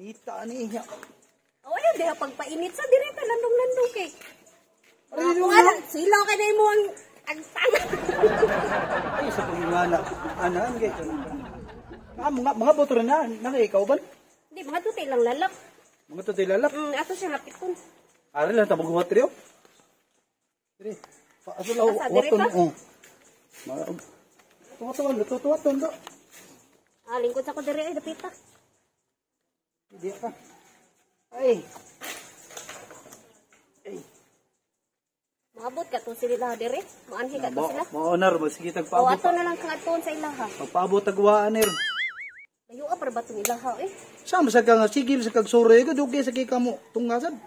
Kita ni niya. Oh, ayun, diha pagpainit sa direta landong-landong kay. Aray, Kung ano, silaw ka na mo ang tanga. Ay, sa pangingana. Ana, ang kay. Ah, mga boto rin na. Nang ikaw ban? Hindi, mga tutay lang lalak. Mga to lalak. Ato siya hapiton. Ari lang ta maghuwat riyo. Diri. Pa aso law Asa, diri waton pa? oh. Tuwa tuwa tuwa tuwa do. Ah, lingkod sa ko diri ay dapita. Di ka. Ay. Ay. Maabot ka to sila diri. Maanhi ka to sila. Mo honor mo sige tag O paabot. ato na lang kang atuon sa ilaha. Pagpaabot tagwaan er. Layo pa ba tong ilaha eh. Sama sa ka nga sigil sa kag sure ko dugay sa kay kamo tungasan.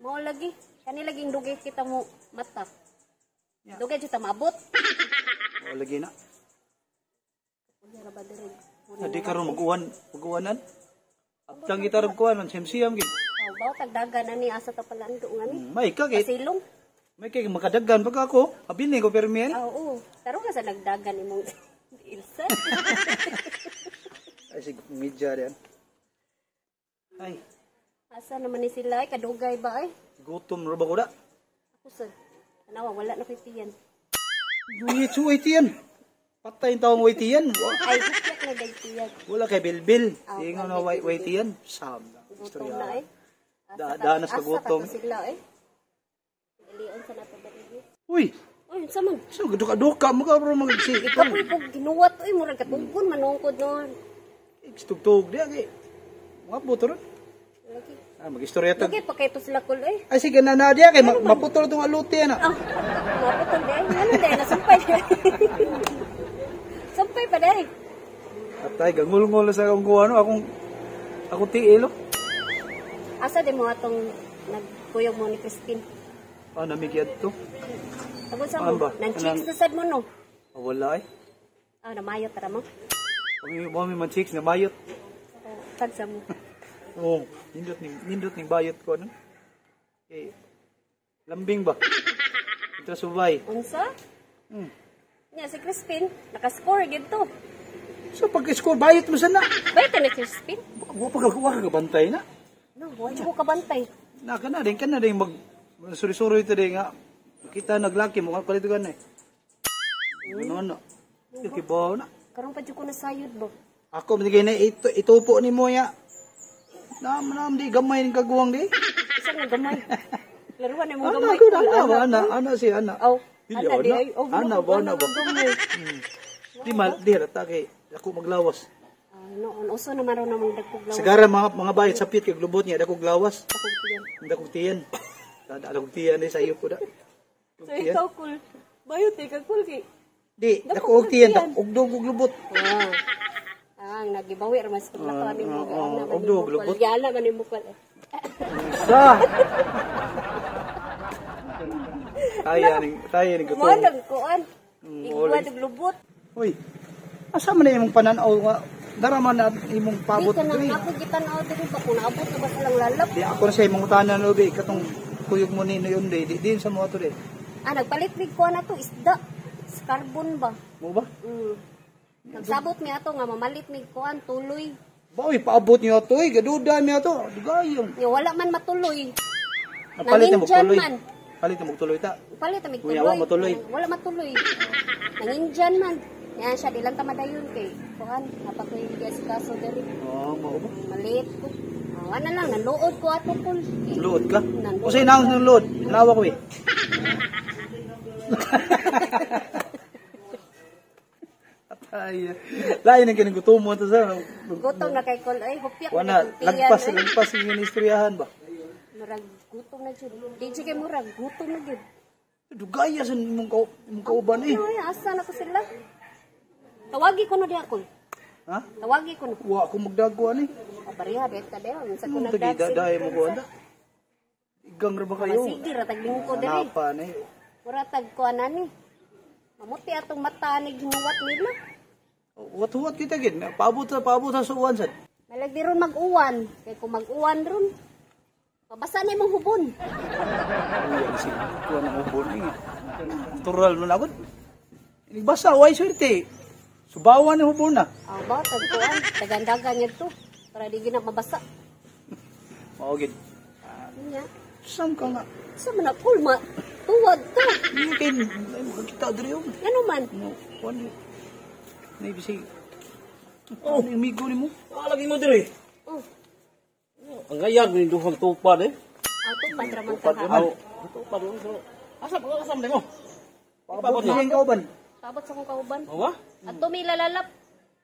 Mao lagi. Kani laging dugay kita mo mata. Dugay jud ta maabot. O lagi na. Unya ra ba diri? Na di karon maguwan, maguwanan. Abtang kita rog kuan man siyam gid. Oh, baw tagdagan ani asa ta palando nga ni. May ka kay Pasilong. may kay makadaggan pag ako. Abini ko permi ani. Ah, oo. Taro ka sa nagdagan imong Ilsa. Ay sig media diyan. Ay, Asa naman ni sila ay kadugay ba ay? Gutom ra ba ko da? Ako sa tanawa wala na ko'y tiyan. Duwi suway tiyan. Patay ang taong way tiyan. Ay, hupyak na day tiyan. Wala kay bilbil. Ah, Ingon na way way tiyan. Sam. Gutom na eh. Danas ka gutom. Asa ka to sila eh. Ilion sa nato diri. Uy, Uy, unsa man? so duka-duka mo ka bro mag si ito. Kapoy ko ginuwat oy murag katugon manungkod noon. Tugtog di kay. Mga buto ron. Lagi. Ah, magistorya tag. Lagi pa kay to sila kul eh. Ay sige na na diya kay maputol tong aluti ana. Ah, maputol di ay. Ano di nasumpay. Sumpay pa di. Atay gangulngol sa akong kuano akong akong tiil. Oh. Asa di mo atong nagkuyog mo ni Christine? Ah, namigyan to. Tagod sa Ano mo. ba? Nang chicks na sad mo no. Ah, wala eh. Ah, namayo tara mo. Kami mo mi man chicks na bayot. Oh, tag sa mo. Oo, nindot ning bayot ko ano. Okay. Lambing ba? Ito subay. Unsa? Hmm. Nya si Crispin naka-score gid to. So pag-score bayot mo sana. Bayot na Crispin. Wa pa ka wa ka bantay na. No, wa ko kabantay. Na kana din mag suri-suri ito din nga. Kita naglaki mo kalit ka na eh. Ano ano. Kibaw na. Karon pa jud ko nasayod ba. Ako binigay na ito itupo ni mo ya. Nam nam di gamay ning kaguwang di. Isa nga gamay. Laruan na mo Ana gamay. ko ana ba ana ana si ana. Aw, Dili, ana di ana. ay. Oh, Ana ba ana ba. Gamay. Di mal di rata kay ako maglawas. Ah, no, uso naman raw namang dagkog lawas. Sigara mga bayot sapit kay glubot niya dakog lawas. Dagkog tiyan. Dakog tiyan. Dakog tiyan ni sayo ko da. So ikaw kul. Bayot eh ka kul kay. Di dakog tiyan ugdog og lubot. Ah. Ah, ang nagibawi ra mas kung nako ani mo. Oo, Ana man og nimo, dog, kul. lubot. Yala man nimo kul. Sa. Kaya ning Mo gutom. lang kuan. Wala. Igwa og lubot. Uy. Asa man na imong panan-aw nga dara man na imong Di pabot ka nang diri. ako gitan-aw diri ba kung naabot na ba silang lalap. Di ako na sa imong tanan obi katong kuyog mo ni yun di di din sa mo ato di. Ah, nagpalit mig kuan na to isda. Sa Carbon ba? Mo ba? Nagsabot mi ato nga mamalit mig kuan tuloy. Ba oy paabot niyo ato oy gaduda mi ato. Dugayon. Nya wala man matuloy. Napalit na mo Nanginjan tuloy. man. Palit na mo tuloy ta. Palit mig Kuya, tuloy. wa matuloy. Wala matuloy. Nanginjan man. Yan siya di lang ta madayon kay kuan napakoy kaso diri. Oh, mao ba? Malit ko. Ah, wala lang naluod ko ato kul. Luod ka? Nanluod. Usay naong ng luod. Nawa ko eh. Atay. Lain ang kining mo to sa. Gutom na kay kul ay hupyak Wala, na kay tiyan, lagpas, ay. lagpas yung istoryahan ba? Murag gutom na jud. Di jud kay murag gutom na jud. Dugaya sa imong kauban eh. Ay, asa na ko sila? Tawagi ko no diha kul. Ha? Tawagi ko no. Wa ako magdago ani. O bariha det ka diha unsa ko Anong tagi nagdag daday mo ko anda? Igang ra ba kayo? Sige ra tag lingko diri. Napa ni. Mura tag kuan ani. Mamuti atong mata ni ginuwat nila. Huwat-huwat kita gid. Paabot sa uwan sad. Malag di ron mag-uwan. Kay kung mag-uwan ron, mabasa na imong hubon. Uy, ang si kuan ang hubon eh. Natural man ako. Basa way swerte. Subawan ang hubon na. Ah, ba tag kuan, dagandagan niya to para di gina mabasa. Mao gid. Nya. Sam ka nga. Sa man na Paul ma tuwad ta. Hindi kay ay makakita diri oh. Ngano man? No, kuan. Nay bisi. Oh, ang amigo nimo. Ah, lagi mo diri. Oh, Ang gayag ni duhang tupad eh. ato padra man ka ha. Aw, tupad mo. So, asa pa asa mo? Paabot niya ang kauban. Paabot sa akong kauban. Awa? Adto may lalalap.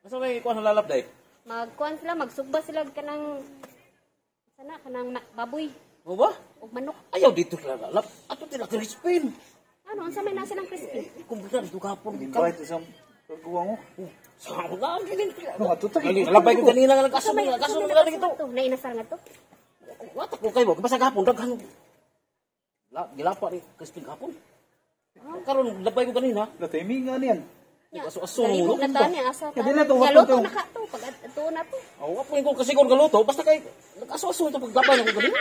Asa may kuan sa lalap day? Magkuan sila, magsugba sila kanang sana kanang baboy Mo ba? ug manok. Ayaw dito sa lalap. Ato tila Crispin. Ano unsa may nasa ng crispy? Kumbutan dito kapon. Invite sa pagguwa mo. Sa ako na ang gilin. No, ato ta. Labay ko kanina nga nagkaso Unsa may nga kaso unsa may nga dito. to? Nainasal nga to. Wata ko kayo basta gapon daghan. La gilapa ni Crispin gapon. Karon labay ko kanina. La timing nga niyan. Aso-aso mo. Nalibog na ta niya asa ta. Kaya dili to, Nya, luto to. na ka to pag ato na to. Aw, wa ko kasi kung galuto basta kay nag-aso-aso ito paglabay na ko kanina.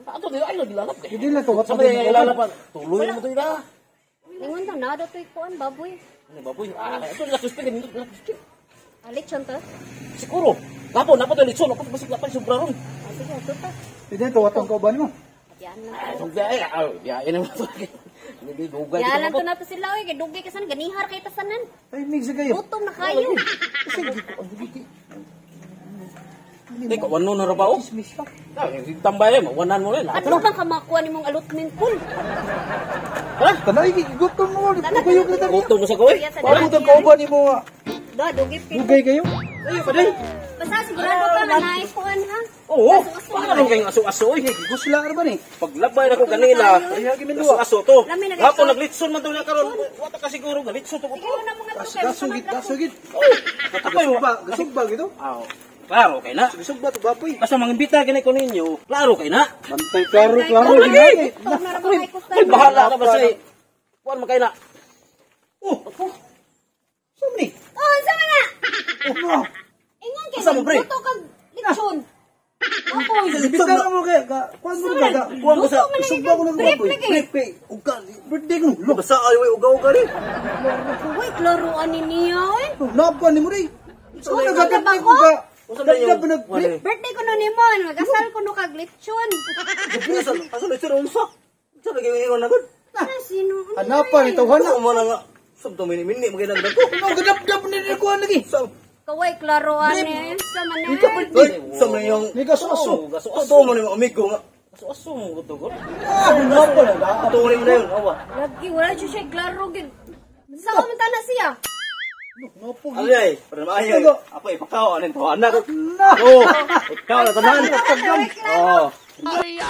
Ato dili ay gilalap kay. Hindi na to, what Sa may gilalap tuloy mo to ila. Ingon ta na daw to'y kuan baboy. Ano baboy? Ah, ito nila Crispin kanina nila Crispin. Ah, lechon to. Siguro. Gapon na to litson ako basig lapay sobra ron. Ah, sige ato ta. Hindi to watong kauban mo. Yan lang. Ay, dugay ay, biyahe naman to. Hindi dugay Yan lang to nato sila oy kay dugay ka san ganihar kay tasanan. Timing sa kayo. Gutom na kayo. Kasi di ko ang gigi. Teka, wano na ra ba oh? Dismiss ka. Tambay mo, wanan mo na. Ano bang kamakuha nimong allotment pool? Ha? Tanay gigutom mo. Kayo ka tabi. Gutom mo sa koy. Kaya sa Paabot ang kauban nimo nga. Do, dugay pin. Dugay kayo. Ayo pa day. Basta sigurado ka nga naay kuan ha. Oo. Aso-aso. Paano kayong aso-aso oy? Gusla ra ba ni? Paglabay na ko kanila. Ay, hagi min duwa. Aso-aso to. Lami na Hapon kayo. naglitson man to niya karon. Wata ka siguro galitson to ko. Sige na mga to kay. Gasugit, gasugit. Oh, ako yung Gasugba, gasugba gito. Aw. Klaro kay na. Gasugba to bapoy. Basta mangimbita gani ko ninyo. Klaro kay na. Bantay klaro, klaro ginagi. Gutom na ra mga ikutan. Ay, bahala ka basta eh. Kuan man kay na. Oh, Saan ni? Oh, unsa man na? Oh, no. Ingon kay Asa mo, pre? luto kag lechon. Apoy. Bitaw mo kay ka. Kuan mo ka ka. Kuan ko sa Gasugba ko ng Brief baboy. lagi. Brief kay uga. Birthday ko. Lo basta ay uga-uga ni. Uy, klaro ani niya oy. Nabkuan ni mo ri. Sa Uy, nagagat ako? ko ka. Usa ba yung- Dagdag nag Birthday ko no nimo, magasal ko no kag lechon. Asa asa litson unsa? Unsa lagi ingon na gud? Ah, sino? Hanapan ito hana. Ano mo na nga? Sab to mini-mini mo kay nagdag ko. No gadap-dap ni ni kuan lagi. Sa Kaway klaro ani. Sa man Ika birthday. sa man yung Ni gaso-aso. Totoo mo ni mga amigo nga. Aso-aso mo ko to. Ah, hanapan na. Totoo ni mo na yun. Awa. Lagi wala siya siya klaro gid. Sa man tana siya? No po. Ano ay? Para maayo. Ano? Ako ipakaw anin to anak. Na. Oh, ikaw na tanan. Kaway klaro. Oh. Ayo.